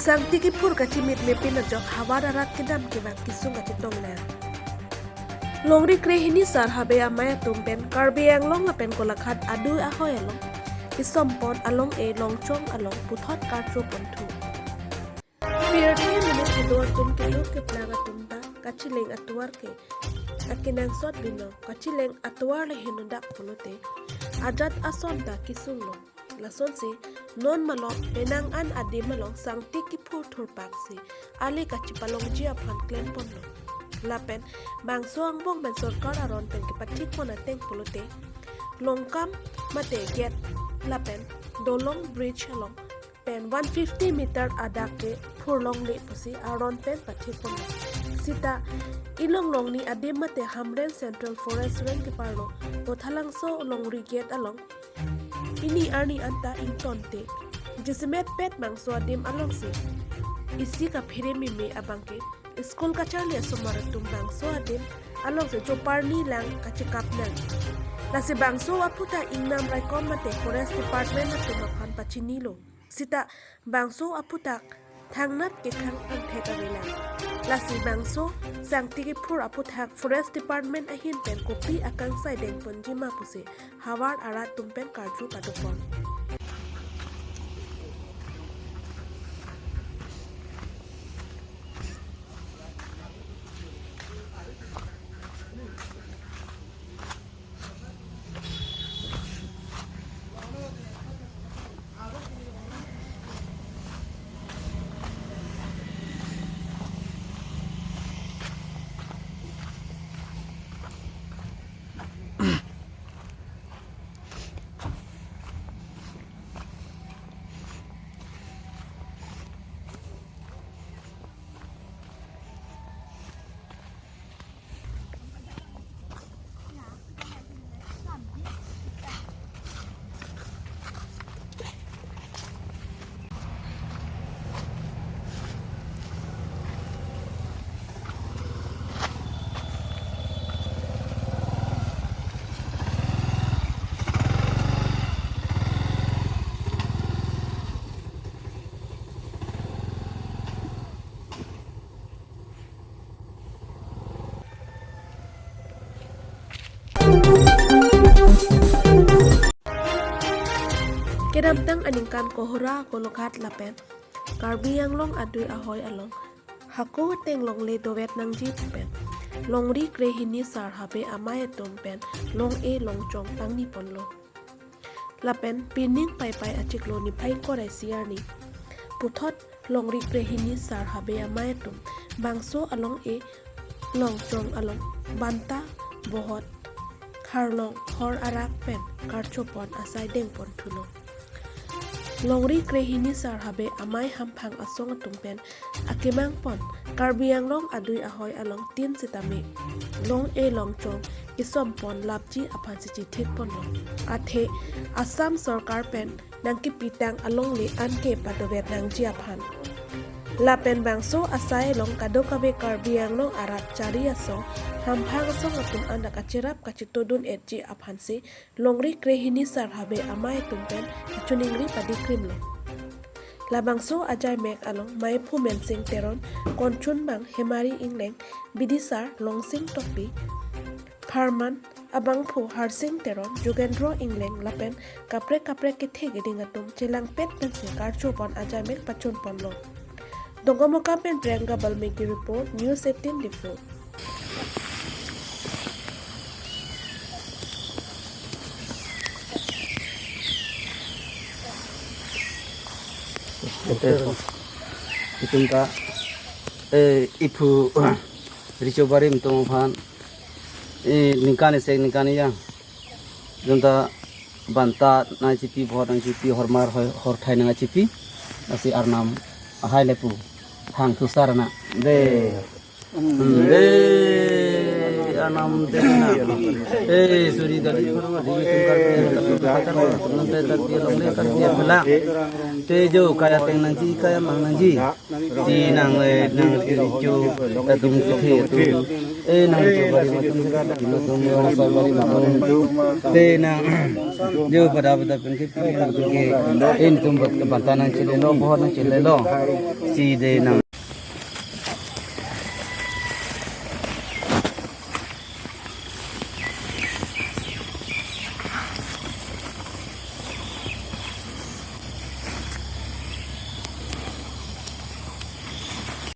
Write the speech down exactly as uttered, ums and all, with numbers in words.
Sangti kiphur kachimit mepin ajok havar arat kedam kevang kesung kachetonglang. Longri krehini sar habe amei atum pen Karbi Anglong lapen Golaghat adui ahoi along, Isompon along-e Longchong along puthot karcho ponthu. Pirthe minute kedo atum keduk keplang atum ta kachileng atovar ke akenangsot binong, kachileng atovar le henodak pulote ajat ason ta kesunglo. Lasonsi non malom penang an adim along sangti kiphur thurpaksi ale kachipalongji aphan klemponlo. Lapen bangso angbong pen sorkar aron pen kepathikpon ateng pulote Longkam mate gate lapen dolong bridge along pen one fifty meter adak ke phurlongle pusi aron pen pathikponlo. Sita ilong longni adim mate Hamren Central Forest Range keparlo Bothalangso Longri gate along pini arni anta ingtonte. Jasemet pet bangso adim alongsi isi kaphere meme abangke school kacharli asomar atum bangso adim alongsi choparni lang kachekapnang. Lasi bangso aphuthak ingnam raikom mate Forest Department atum aphan pachinilo. Sita bangso aphuthak thangnat kethang angthek avelang. Lasi bangso sangti kiphur aphuthak Forest Department ahin pen kopi akangsai dengponji ma pusi havar arat atum pen karju padopon. Kedamtang aningkan Kohora, Golaghat lapen Karbi Anglong adui ahoi along hako ateng longle dovet nangji pen Longri krehini sar habe amei atum pen Long-e Longchong pangniponlo. Lapen pining Paipai achiklo niphai ingkoi ra isi arni puthot Longri krehini sar habe amei atum bangso along-e Longchong along banta, bohot, kharlong hor arak pen karchopon asai dengponthulo. Longri krehini sar habe amei hamphang asong atum pen akemangpon Karbi Anglong adui ahoi along tin sitame Long-e Longchong isompon lapji aphansi chithikponlo. Athe Assam sorkar pen nangkepitang alongle anke padovet nangji aphan. Lapen bangso asai along kadokave Karbi Anglong arat chari asong hamphang asong atum an kacherap kachetodun-etji aphansi Longri krehini sar habe amei atum pen kachiningri padikrimlo. Labangso ajaimek along meiphu Mensing Teron, konchunbang Hemari Ingleng, bidisar Longsing Tokbi, pharman abangphu Harsing Teron, Jugendro Ingleng lapen kaprek kaprek kethe keding atum chelangpet pensi karchopon ajaimek pachunponlo. Dongkamukam pen Priyanka Balmiki report, News eighteen Diphu. Itum ta, eh, iphu Richo Barim atum aphan, eh, ningkan isi ningkan isi, itum ta banta nangchipi, bohot nangchipi, hormar hor-, horthai nangchipi, lasi arnam ahai le pu thang thusar na. De. Hmm, de. Anam te na. Eh, suri dali kono di tum kar ke, tum kar ke, tum te tar ke longle kar ke pela. Te jo kaya teng nangji, kaya mang nangji. Si nang, eh, nang si jo, ta tum si the tum. Eh, nang jo bari ma tum si kata, ma tum, ma sa bari ma tum. Te nang jo pada pada pen ke, pen ke, eh, tum bat ke banta nangchele lo, bohot nangchele lo. Si de nang.